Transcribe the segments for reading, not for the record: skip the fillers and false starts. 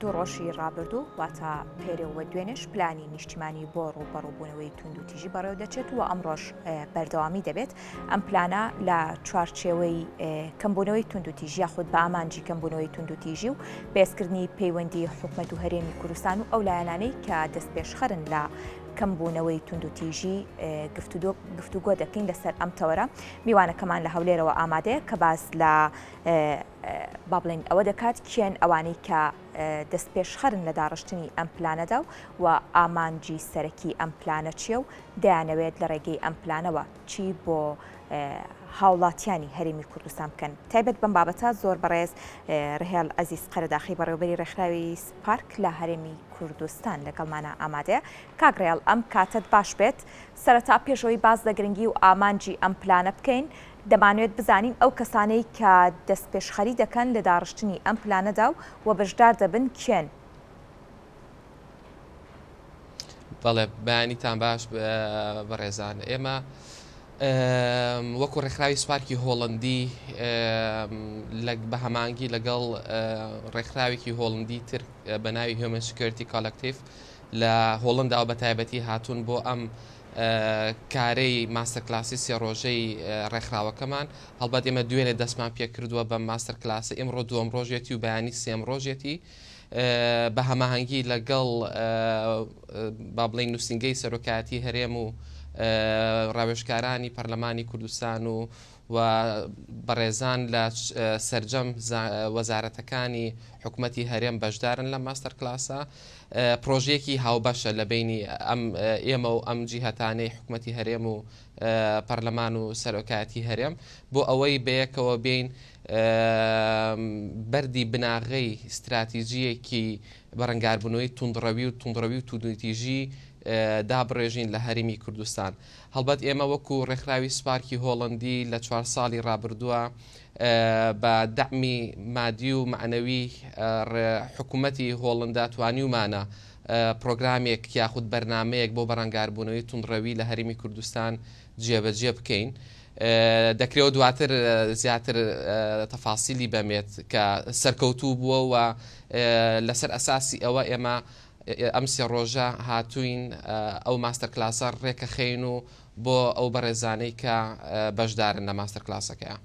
دوو ڕۆژی ڕابردوو واتە پێرێ و دوێنێش پلانی نیشتیمانی بۆ ڕووبەڕووبوونەوەی توندوتیژی بەڕێوەدەچێت و ئەمڕۆش بەردەوامی دەبێت. ئەم پلانە لە چوارچێوەی کەمبوونەوەی توندوتیژی یاخود بە ئامانجی کەمبوونەوەی توندوتیژی و بەهێزکردنی پەیوەندی حکومەت و هەرێمی کوردستان و ئەو لایەنانەی کە دەستپێشخەرن لە کەمبوونەوەی توندوتیژی گفتوگۆ دەکەین لەسەر ئەم تەوەرە. میوانەکەمان لە هەولێرەوە ئامادەیە کە باس لە با بڵێین ئەوە دەکات کێن ئەوانەی کە دەستپێشخەرن لە داڕشتنی ئەم پلانەدا و ئامانجی سەرەکی ئەم پلانە چییە و دەیانەوێت لە ڕێگەی ئەم پلانەوە چی بۆ هاوڵاتیانی هەرێمی کوردستان بکەن. تایبەت بەم بابەتە زۆر بەڕێز ڕهێڵ عەزیز قەرەداخی بەڕێوەبەری ڕێکخراوی سپارک لە هەرێمی کوردستان لەگەڵمانە ئامادەیە. کاک ڕێڵ ئەم کاتەت باش بێت. سەرەتا پێش ئەوەی باس لە گرنگی و ئامانجی ئەم پلانە بکەین، دەمانەوێت بزانین ئەو کەسانەی کە دەستپێشخەری دەکەن لە داڕشتنی ئەم پلانەدا و بەشدار دەبن کێن؟ بەڵێ بەیانیتان باش بەڕێزان ئێمە وەکو ڕێکخراوی سپارکی هۆڵندی بە هەمانگی لەگەڵ ڕێکخراوێکی هۆڵندی تر بە ناوی Human Security Collective لە هۆڵندا و بە تایبەتی هاتوون بۆ ئەم کارەی ماستەر کلاسی سێ ڕۆژەی ڕێکخراوەکەمان، هەڵبەت ئێمە دوێنێ دەستمان پێکردووە بەم ماستەر کلاسە، ئیمڕۆ دووەم ڕۆژێتی و بەیانی سێم ڕۆژێتی بە هەماهەنگی لەگەڵ با بڵێین نووسینگەی سەرۆکایەتی هەرێم و ڕاوێژکارانی پەرلەمانی کوردستان و و بەڕێزان لە سەرجەم وەزارەتەکانی حکومەتی هەرێم بەشدارن لەم ماستەر کلاسە. پرۆژەیەکی هاوبەشە لە بەینی ئەم ئێمە و ئەم جیهەتانەی حکومەتی هەرێم و پەرلەمان و سەرۆکایەتی هەرێم بۆ ئەوەی بەیەکەوە بێین بەردی بناغەی ستراتیجییەکی بەرەنگاربوونەوەی توندڕەوی و توندڕەوی و توندوتیژی دابڕێژین لە هەرێمی کوردستان. هەڵبەت ئێمە وەکو ڕێکخراوی سپارکی هۆڵەندی لە چوار ساڵی ڕابردووە بە دەعمی مادی و مەعنەوی حکومەتی هۆڵندا توانیومانە پرۆگرامێک یاخود بەرنامەیەک بۆ بەرەنگاربوونەوەی توندڕەوی لە هەرێمی کوردستان جێبەجێ بکەین. دەکرێت دواتر زیاتر تەفاسیلی بەمێت کە سەرکەوتوو بووە و لەسەر ئەساسی ئەوە ئێمە ئەم سێ ڕۆژە هاتووین ئەو ماستەر کلاسە ڕێکەخەین و بۆ ئەو بەڕێزانەی کە بەشدارن لە ماستەر کلاسەکەیا.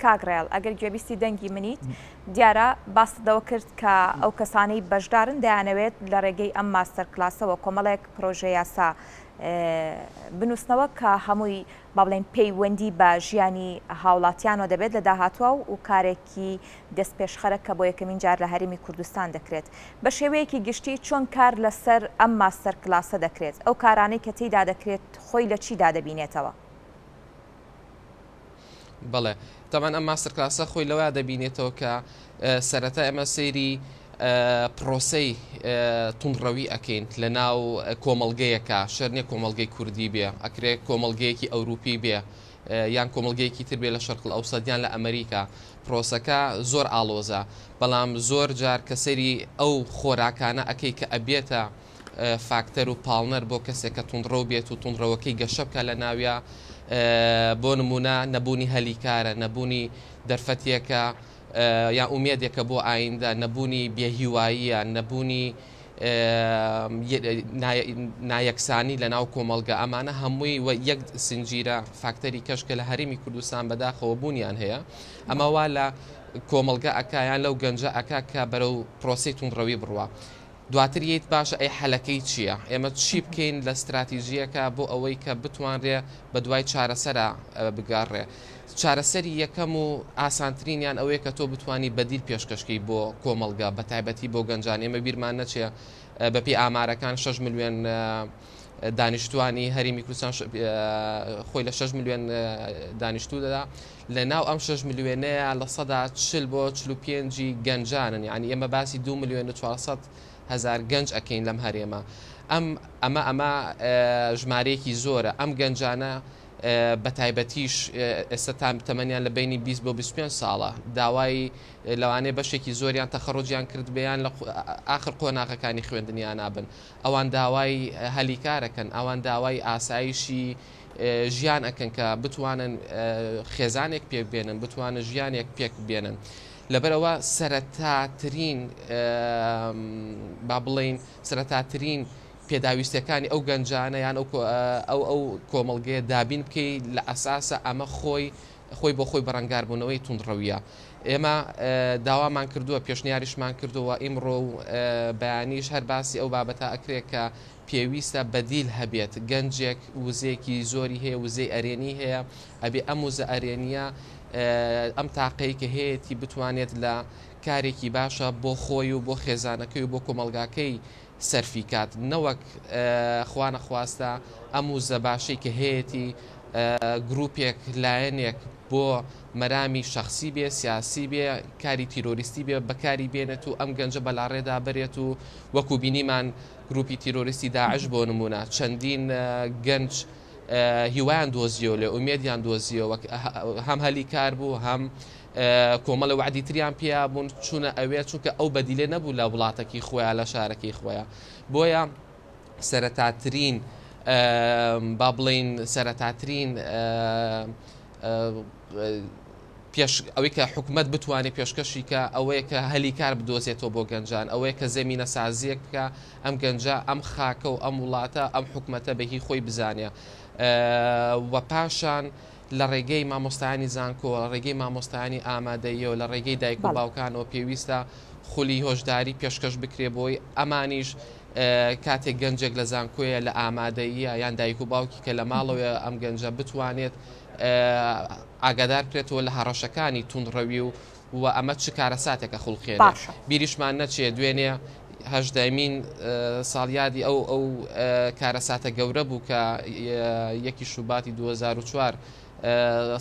کاک ڕێڵ ئەگەر گوێبیستی دەنگی منیت دیارە باست لەوە کرد کە ئەو کەسانەی بەشدارن دەیانەوێت لە ڕێگەی ئەم ماستەر کلاسەوە کۆمەڵێک پرۆژە یاسا بنووسنەوە کە هەمووی با بڵێین پەیوەندی بە ژیانی هاوڵاتیانەوە دەبێت لە داهاتووە و کارێکی دەستپێشخەرە کە بۆ یەکەمین جار لە هەرێمی کوردستان دەکرێت. بە شێوەیەکی گشتی چۆن کار لەسەر ئەم ماستەر کلاسە دەکرێت؟ ئەو کارانەی کە تێیدا دەکرێت خۆی لە چیدا دەبینێتەوە؟ بەڵێ تەبعەن ئەم ماستەر کلاسە خۆی لەوە دەبینێتەوە کە سەرەتا ئێمە سەیری پرۆسەی توندڕەوی ئەکەین لە ناو کۆمەڵگەیەکە شەر نیە کۆمەڵگەی کوردی بێ ئەکرێ کۆمەڵگەیەکی ئەوروپی بێ یان کۆمەڵگەیەکی تر بێ لە شەرق ئەوسەت یان لە ئەمریکا پرۆسەکە زۆر ئاڵۆزە بەڵام زۆر جار کە سەیری ئەو خۆراکانە ئەکەی کە ئەبێتە فاکتەر و پاڵنەر بۆ کەسێک کە توندڕەو بێت و توندڕەوەکەی گەشە بکات لە ناویا بۆ نمونە نەبوونی هەلی کارە نەبوونی دەرفەتێکە یان ئومێدێکە بۆ ئایندە نەبوونی بێهیواییە نەبوونی نایەکسانی لە ناو کۆمەڵگە ئەمانە هەمووی و یەک سنجیرە فاکتەری کەش کە لە هەرێمی کوردستان بەداخەوە بوونیان هەیە ئەمە وا لە کۆمەڵگە ئەکا یان لەو گەنجە ئەکا کە بەرەو پرۆسەی توندڕەوی بڕوا دواتر یەیت باشە ئەی حەلەکەی چیە؟ ئێمە چی بکەین لە ستراتیجیەکە بۆ ئەوەی کە بتوانرێ بە دوای چارەسەرا بگەڕێ؟ چارەسەری یەکەم و ئاسانترینیان ئەوەیە کە تۆ بتوانی بەدیل پێشکەش کەی بۆ کۆمەڵگە بە تایبەتی بۆ گەنجان ئێمە بیرمان نەچێ بە پێی ئامارەکان 6 ملیۆن دانیشتوانی هەرێمی کوردستان خۆی لە 6 ملیۆن دانیشتوو دەدا لە ناو ئەم 6 ملیۆنەیە 40% بۆ 45 گەنجانن یعنی ئێمە باسی 2 ملیۆن و 400 هەزار گەنج ئەکەین لەم هەرێمە ئەم ئەمە ئەمە ژمارەیەکی زۆرە ئەم گەنجانە. بەتایبەتیش ئێستا تەمەنیان لە بەینی 20 بۆ 25 ساڵە، داوای لەوانەیە بەشێکی زۆریان تەخەڕوجیان کردبێ یان لە ئاخر قۆناغەکانی خوێندنیانا بن، ئەوان داوای هەلی کار ئەکەن، ئەوان داوای ئاسایشی ژیان ئەکەن کە بتوانن خێزانێک پێک بێنن، بتوانن ژیانێک پێک بێنن. لەبەرئەوە سەرەتاترین با بڵێین سەرەتاترین پێداویستیەکانی ئەو گەنجانە یان ئەو ئەو کۆمەڵگەیە دابین بکەی لە ئەساسە ئەمە خۆی خۆی بۆ خۆی بەڕەنگاربوونەوەی توندڕەویە. ئێمە داوامان کردووە پێشنیاریشمان کردووە ئیمڕۆ و بەیانیش هەر باسی ئەو بابەتە ئەکرێ کە پێویستە بەدیل هەبێت گەنجێک وزەیەکی زۆری هەیە وزەی ئەرێنی هەیە ئەبێ ئەم وزە ئەرێنیە ئەم تاقەی کە هەیەتی بتوانێت لە کارێکی باشە بۆ خۆی و بۆ خێزانەکەی و بۆ کۆمەڵگاکەی سەرفی کات نەوەک خوانەخواستە ئەم وزە باشەی کە هەیەتی گروپێک لایەنێک بۆ مەرامی شەخسی بێ سیاسی بێ کاری تیرۆریستی بێ بەکاری بێنێت و ئەم گەنجە بەلاڕێدا بەرێت و وەکو بینیمان گروپی تیرۆریستی داعش بۆ نمونە چەندین گەنج هیوایان دۆزیەوە لێ ئومێدیان دۆزیەوە هەم هەلی کار بوو هەم کۆمەڵە وەعدی تریان پیا بوون چوونە ئەوێ چونکە ئەو بەدیلێ نەبوو لە وڵاتەکی خۆیان لە شارەکەی خۆیان بۆیە سەرەتاترین با بڵین سەرەتاترین پێش ئەوەی کە حکومەت بتوانێت پێشکەشی کە ئەوەیە کە هەلی کار بدۆزێتەوە بۆ گەنجان ئەوەیە کە زەمینە سازیەک بکە ئەم گەنجە ئەم خاکە و ئەم وڵاتە ئەم حکومەتە بە هی خۆی بزانێ و پاشان لە ڕێگەی مامۆستایانی زانکۆ، لە ڕێگەی مامۆستایانی ئامادەییەوە، لە ڕێگەی دایک و باوکانەوە پێویستە خولی هۆشداری پێشکەش بکرێ بۆی ئەمانیش کاتێک گەنجێک لە زانکۆیە لە ئامادەییە یان دایک و باوکی کە لە ماڵەوەیە ئەم گەنجە بتوانێت ئاگادار بکرێتەوە لە هەڕەشەکانی توندڕەوی و و ئەمە چ کارەساتێک ئەخوڵقێنێ. باشە. بیریشمان نەچێ دوێنێ هەژدەمین ساڵیادی ئەو ئەو کارەساتە گەورە بوو کە یەکی شوباتی 2004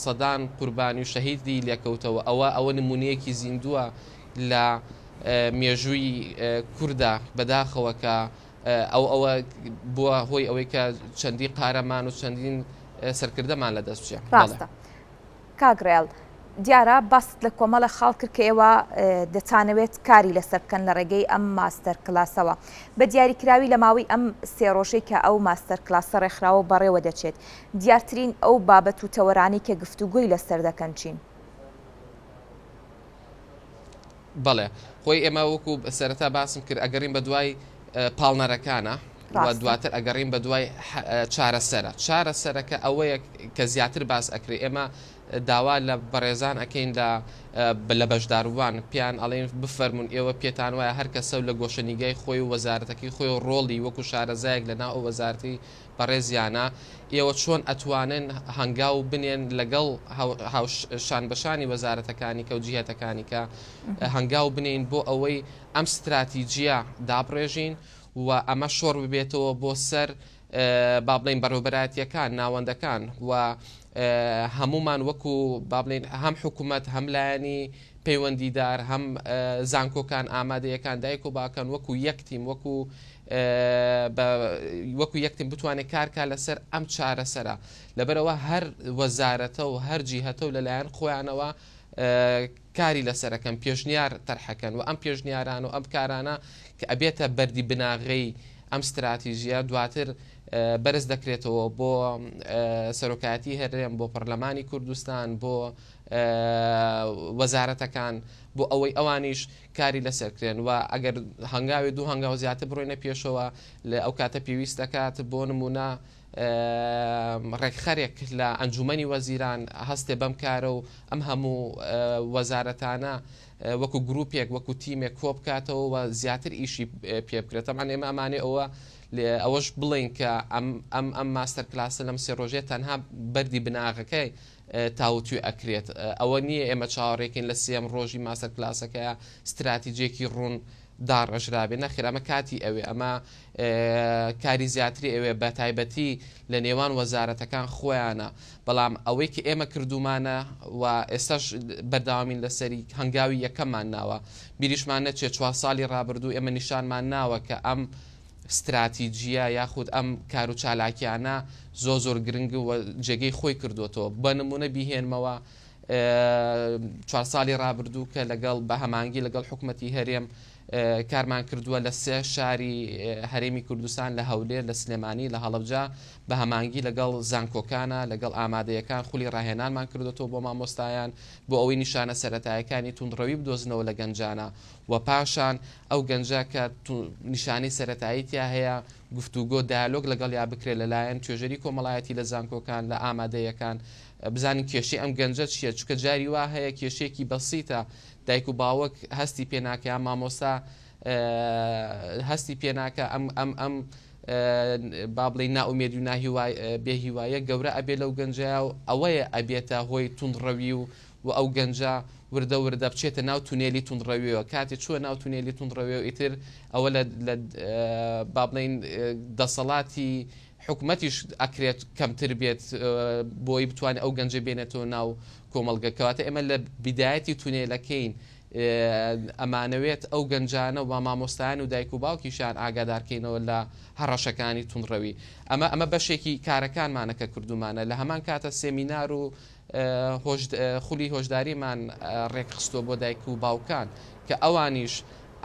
سەدان قوربانی و شەهیدی لێکەوتەوە. ئەوە ئەوە نمونەیەکی زیندووە لە مێژووی کوردا بەداخەوە کە ئەو ئەوە بووە هۆی ئەوەی کە چەندین قارەمان و چەندین سەرکردەمان لەدەست بچێ. بەڵێ. ڕاستە. کاک ڕێڵ، دیارە باست لە کۆمەڵە خاڵ کرد کە ئێوە دەتانەوێت کاری لەسەر بکەن لە ڕێگەی ئەم ماستەر کلاسەوە. بە دیاریکراوی لە ماوەی ئەم سێ ڕۆژەی کە ئەو ماستەر کلاسە ڕێکخراوە و بەڕێوە دەچێت، دیارترین ئەو بابەت و تەوەرانەی کە گفتوگۆی لەسەر دەکەن چین؟ بەڵێ، خۆی ئێمە وەکو سەرەتا باسم کرد ئەگەڕین بە دوای پاڵنەرەکانە و دواتر ئەگەڕین بە دوای چارەسەرە. چارەسەرەکە ئەوەیە کە زیاتر باس ئەکرێ. ئێمە داوا لە بەڕێزان ئەکەین لە لە بەشداربووان پێیان ئەڵێین بفەرموون ئێوە پێتان وایە هەر کەسە و لە گۆشەنیگای خۆی و وەزارەتەکەی خۆی و ڕۆڵی وەکو شارەزایەک لە ناو ئەو وەزارەتەی بەڕێزیانە ئێوە چۆن ئەتوانن هەنگاو بنێن لەگەڵ هاو شانبەشانی وەزارەتەکانی کە و جیهەتەکانی کە هەنگاو بنێین بۆ ئەوەی ئەم ستراتیجیە دابڕێژین و ئەمە شۆڕ ببێتەوە بۆ سەر با بڵێین بەڕێوبەرایەتیەکان ناوەندەکان و هەمومان وەکو با بڵێین هەم حکوومەت هەم لایەنی پەیوەندیدار هەم زانکۆکان ئامادەیەکان دایک و باکان وەکو یەک تیم وەکو وەکو یەک تیم بتوانێت کارکا لەسەر ئەم چارەسەرە لەبەرەوە هەر وەزارەتە و هەر جیهەتە و لەلایەن خۆیانەوە کاری لەسەرەکەن پێشنیار تەرحەکەن و ئەم پێشنیاران و ئەم کارانە کە ئەبێتە بەردی بناغەی ئەم ستراتیژیە دواتر بەرز دەکرێتەوە بۆ سەرۆکایەتی هەرێم بۆ پەرلەمانی کوردستان بۆ وەزارەتەکان بۆ ئەوەی ئەوانیش کاری لەسەر کرێن و ئەگەر هەنگاوێ دوو هەنگاو زیاتر بڕۆینە پێشەوە لە ئەو کاتە پێویست دەکات بۆ نمونە ڕێکخەرێک لە ئەنجومەنی وەزیران هەستێ بەم کارە و ئەم هەموو وەزارەتانە وەکو گروپێک وەکو تیمێک کۆبکاتەوە و زیاتر ئیشی پێ بکرێت تەبعەن ئێمە ئەمانێ ئەوە ئەوەش بڵێین کە ئەم ئەم ئەم ماستەر کلاسە لەم سێ ڕۆژەیە تەنها بەردی بناغەکەی تاوتوێ ئەکرێت ئەوە نییە ئێمە چاوەڕێکین لە سێم ڕۆژی ماستەر کلاسەکەیە ستراتیجێکی ڕوون داڕێژرابێ نەخێر ئەمە کاتی ئەوێ ئەمە کاری زیاتری ئەوێ بە تایبەتی لە نێوان وەزارەتەکان خۆیانە بەڵام ئەوەی کە ئێمە کردومانە و ئێستاش بەردەوامین لەسەری هەنگاوی یەکەممان ناوە بیریشمان نەچێت چوار ساڵی ڕابردوو ئێمە نیشانمان ناوە کە ئەم. ستراتیجیە یاخود ئەم کارو چالاکیانە زۆر زۆر گرنگ و جێگەی خۆی کردووەتەوە. بە نموونە بیهێنمەوە چوار ساڵی ڕابردوو کە لەگەڵ بە هەمانگی لەگەڵ حکومەتی هەرێم کارمان کردووە لە سێ شاری هەرێمی کوردستان لە هەولێر لە سلێمانی لە هەڵەبجە بە هەمانگی لەگەڵ زانکۆکانە لەگەڵ ئامادەیەکان خولی ڕاهێنانمان کردوەوە بۆ مامۆستایان بۆ ئەوەی نیشانە سەتایەکانی توندڕەوی بدۆزنەوە لە گەنجانە و پاشان ئەو گەنجە کە نیشانەی سەرەتایی تیا هەیە گفتوگۆ دایالۆگ لەگەڵیا بکرێت لەلایەن توێژەری کۆمەڵایەتی لە زانکۆکان لە ئامادەیەکان بزانین کێشەی ئەم گەنجە چییە چونکە جاری وا هەیە کێشەیەکی بەسیتە دایک و باوک هەستی پێ ناکە یان مامۆستا هەستی پێ ناکە ئەم ئەم ئەم با بڵێین نائومێدی و ناهیوای بێهیوایە گەورە ئەبێ لەو گەنجەیا و ئەوەیە ئەبێتە هۆی توندڕەوی و و ئەو گەنجە وردە وردە بچێتە ناو تونێلی توندڕەویەوە کاتێ چووە ناو تونێلی توندڕەویەوە ئیتر ئەوە لە لە با بڵێین دەسەڵاتی حکومەتیش ئەکرێت کەمتر بێت بۆی بتوانێت ئەو گەنجە بێنێتەوە ناو کۆمەڵگە کەواتە ئێمە لە بیدایەتی تونێلەکەین ئەمانەوێت ئەو گەنجانە و مامۆستایان و دایک و باوکیشیان ئاگادارکەینەوە لە هەڕەشەکانی توندڕەوی ئەمە ئەمە بەشێکی کارەکانمانە کە کردومانە لە هەمان کاتە سێمینار و خولی هۆشداریمان ڕێکخستووە بۆ دایک و باوکان کە ئەوانیش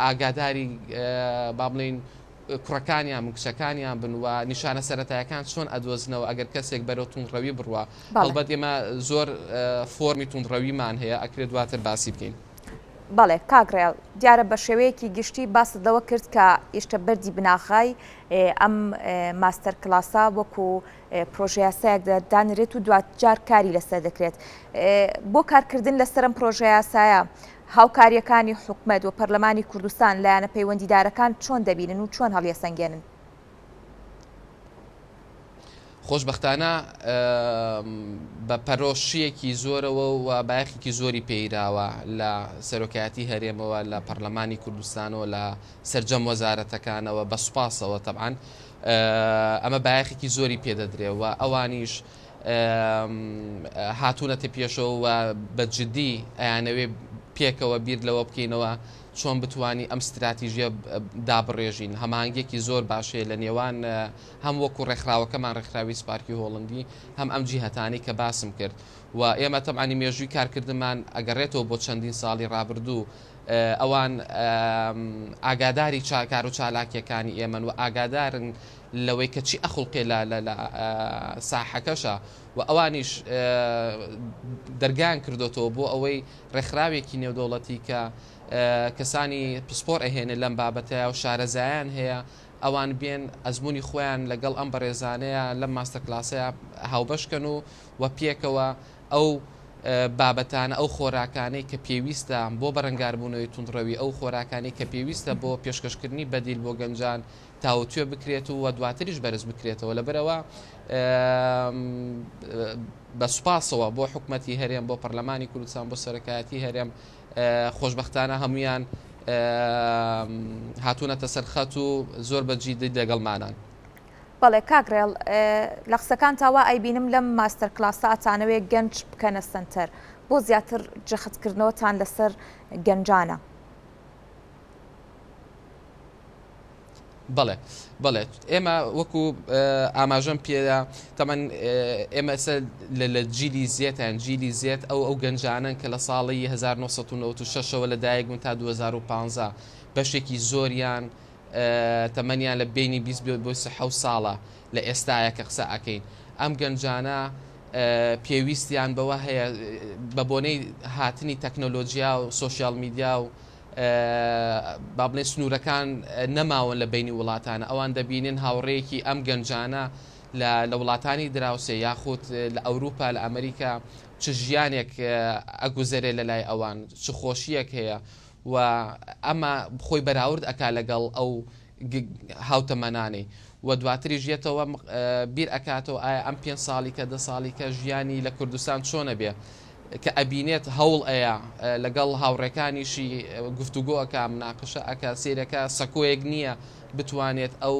ئاگاداری با بڵێین کوڕەکانیان بن کچەکانیان بن و نیشانە سەرەتایەکان چۆن ئەدۆزنەوە ئەگەر کەسێک بەرەو توندڕەوی بڕوا هەڵبەت ئێمە زۆر فۆرمی توندڕەویمان هەیە ئەکرێت دواتر باسی بکەین. بەڵێ کاک ڕێڵ، دیارە بە شێوەیەکی گشتی باست لەوە کرد کە ئیشتە بەردی بناغای ئەم ماستەر کلاسە وەکو پرۆژەیاسایەک دانرێت و دواجار کاری لەسەر دەکرێت. بۆ کارکردن لەسەر ئەم پرۆژەیاسایە هاوکارییەکانی حکومەت و پەرلەمانی کوردستان، لایەنە پەیوەندیدارەکان چۆن دەبینن و چۆن هەڵیەسەنگێنن؟ خۆشبەختانە بە پەرۆشییەکی زۆرەوە و بایەخێکی زۆری پێیراوە لە سەرۆکایەتی هەرێمەوە، لە پەرلەمانی کوردستانەوە، لە سەرجەم وەزارەتەکانەوە بە سوپاسەوە تەبعەن ئەمە بایەخێکی زۆری پێدەدرێ و ئەوانیش هاتوونەتە پێشەوە و بە جدی ئەیانەوێ پێکەوە بیر لەوە بکەینەوە چۆن بتوانی ئەم ستراتیژیە دابڕێژین. هەماهەنگیەکی زۆر باش هەیە لە نێوان هەم وەکو ڕێکخراوەکەمان ڕێکخراوی سپارکی هۆڵندی هەم ئەم جیهەتانەی کە باسم کرد و ئێمە تەبعەنی مێژووی کارکردنمان ئەگەڕێتەوە بۆ چەندین ساڵی ڕابردوو ئەوان ئاگاداری کار و چالاکیەکانی ئێمەن و ئاگادارن لەوەی کە چی ئەخوڵقێ لە لە لە ساحەکەشا و ئەوانیش دەرگایان کردۆتەوە بۆ ئەوەی ڕێکخراوێکی نێودەوڵەتی کە کەسانی پسپۆر ئەهێنێ لەم بابەتەیا و شارەزایان هەیە ئەوان بێن ئەزموونی خۆیان لەگەڵ ئەم بەڕێزانەیا لەم ماستەر کلاسەیا هاوبەش کەن و و پێکەوە ئەو بابەتانە ئەو خۆراکانەی کە پێویستە بۆ بەرەنگاربوونەوەی توندڕەوی ئەو خۆراکانەی کە پێویستە بۆ پێشکەشکردنی بەدیل بۆ گەنجان تاوتوێ بکرێت و دواتریش بەرز بکرێتەوە لەبەرئەوە بە سوپاسەوە بۆ حکومەتی هەرێم بۆ پەرلەمانی کوردستان بۆ سەرۆکایەتی هەرێم خۆشبەختانە هەمویان هاتوونەتە سەر خەت و زۆر بە جیدی لەگەڵمانان. بەڵێ کاک ڕێڵ لە قسەکانتا وا ئەیبینم لەم ماستەر کلاسە ئەتانەوێ گەنج بکەنە سەنتەر بۆ زیاتر جەختکردنەوەتان لەسەر گەنجانە؟ بەڵێ بەڵێ ئێمە وەکو ئاماژەم پێدا تەمەن ئێمە ئێستا لە جیلی زێتان جیلی زێت ئەو ئەو گەنجانن کە لە ساڵی 1996ەوە لە دایک بوون تا 2015 بەشێکی زۆریان تەمەنیان لە بینی 20 بۆ 37 ساڵە لە ئێستاە کە قسە ئەکەین ئەم گەنجانە پێویستیان بەوە هەیە بە بۆنەی هاتنی تەکنۆلۆژیا و سۆشیال میدیا و با بڵێین سنوورەکان نەماون لە بەینی وڵاتانە، ئەوان دەبینن هاوڕێیەکی ئەم گەنجانە لە لە وڵاتانی دراوسێ یاخود لە ئەوروپا لە ئەمریکا چ ژیانێک ئەگوزەرێ لە لای ئەوان چ خۆشییەک هەیە و ئەمە خۆی بەراورد ئەکا لەگەڵ ئەو هاوتەمەنانەی و دواتریش یەتەوە بیر ئەکاتەوە ئایا ئەم پێنج ساڵی کە دە ساڵی کە ژیانی لە کوردستان چۆنە بێ کە ئەبینێت هەوڵ ئەیا لەگەڵ هاوڕێکانیشی گفتوگۆ ئەکا مناقشە ئەکا سەیرەکە سەکۆیەک نییە بتوانێت ئەو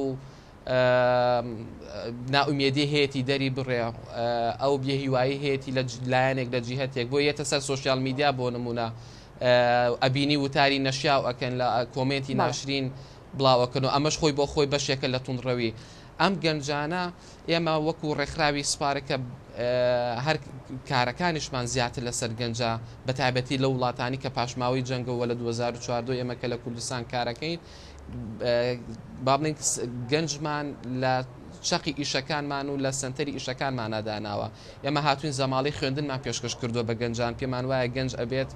نائومێدی هەیەی دەری بڕێ ئەو بێهیوایی هەیەی لە لایەنێک لە جیهتێک بۆ یەتە سەر سۆشیال میدیا بۆ نمونە ئەبینی وتاری نەشیاو ئەکەن لە کۆمێنتی ناشرین. بڵاوەکەنەوە ئەمەش خۆی بۆ خۆی بەشێکە لە توندڕەوی ئەم گەنجانە ئێمە وەکو ڕێکخراوی سپارکە هەر کارەکانیشمان زیاتر لەسەر گەنجە بە تایبەتی لە وڵاتانی کە پاشماوەی جەنگەوە لە 2014 ئێمە کە لە کوردستان کارەکەین با بڵێین گەنجمان لە چەقی ئیشەکانمان و لە سەنتەری ئیشەکانمانا داناوە. ئێمە هاتوین زەماڵەی خوێندنمان پێشکەش کردووە بە گەنجان، پێمان وایە گەنج ئەبێت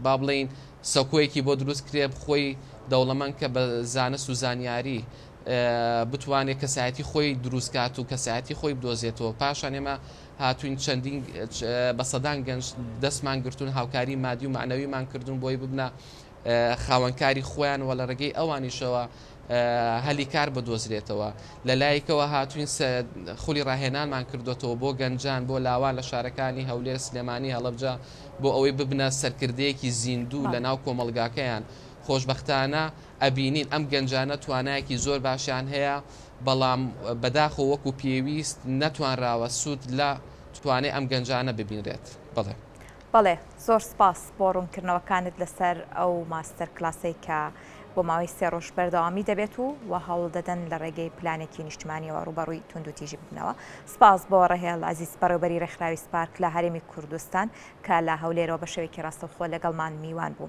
با بڵێین سەکۆیەکی بۆ دروست کرێ خۆی دەوڵەمەند کە بە زانست و زانیاری بتوانێت کەسایەتی خۆی دروست کات و کەسایەتی خۆی بدۆزێتەوە. پاشان ئێمە هاتوین چەندین بە سەدان گەنج دەستمان گرتوون هاوکاری مادی و مەعنەویمان کردوون بۆی ببنە خاوەنکاری خۆیان و لە ڕێگەی ئەوانیشەوە هەلی کار بدۆزرێتەوە. لە لایەکەوە هاتوین خولی ڕاهێنانمان کردۆتەوە بۆ گەنجان، بۆ لاوان لە شارەکانی هەولێر، سلێمانی، هەڵەبجە بۆ ئەوەی ببنە سەرکردەیەکی زیندوو لە ناو کۆمەڵگاکەیان. خۆشبەختانە ئەبینین ئەم گەنجانە توانایەکی زۆر باشیان هەیە، بەڵام بەداخەوە وەکو پێویست نەتوانراوە سوود لە توانای ئەم گەنجانە ببینرێت. بەڵێ. بەڵێ زۆر سپاس بۆ ڕوونکردنەوەکانت لەسەر ئەو ماستەر کلاسەی کە بۆ ماوەی سێ ڕۆژ بەردەوامی دەبێت و و هەوڵ دەدەن لە ڕێگەی پلانێکی نیشتمانیەوە ڕووبەڕووی توندوتیژی ببنەوە. سپاس بۆ ڕەهێڵ عەزیز بەڕێوبەری ڕێکخراوی سپارک لە هەرێمی کوردستان کە لە هەولێرەوە بە شێوەیەکی ڕاستەوخۆ لەگەڵمان میوان بوو.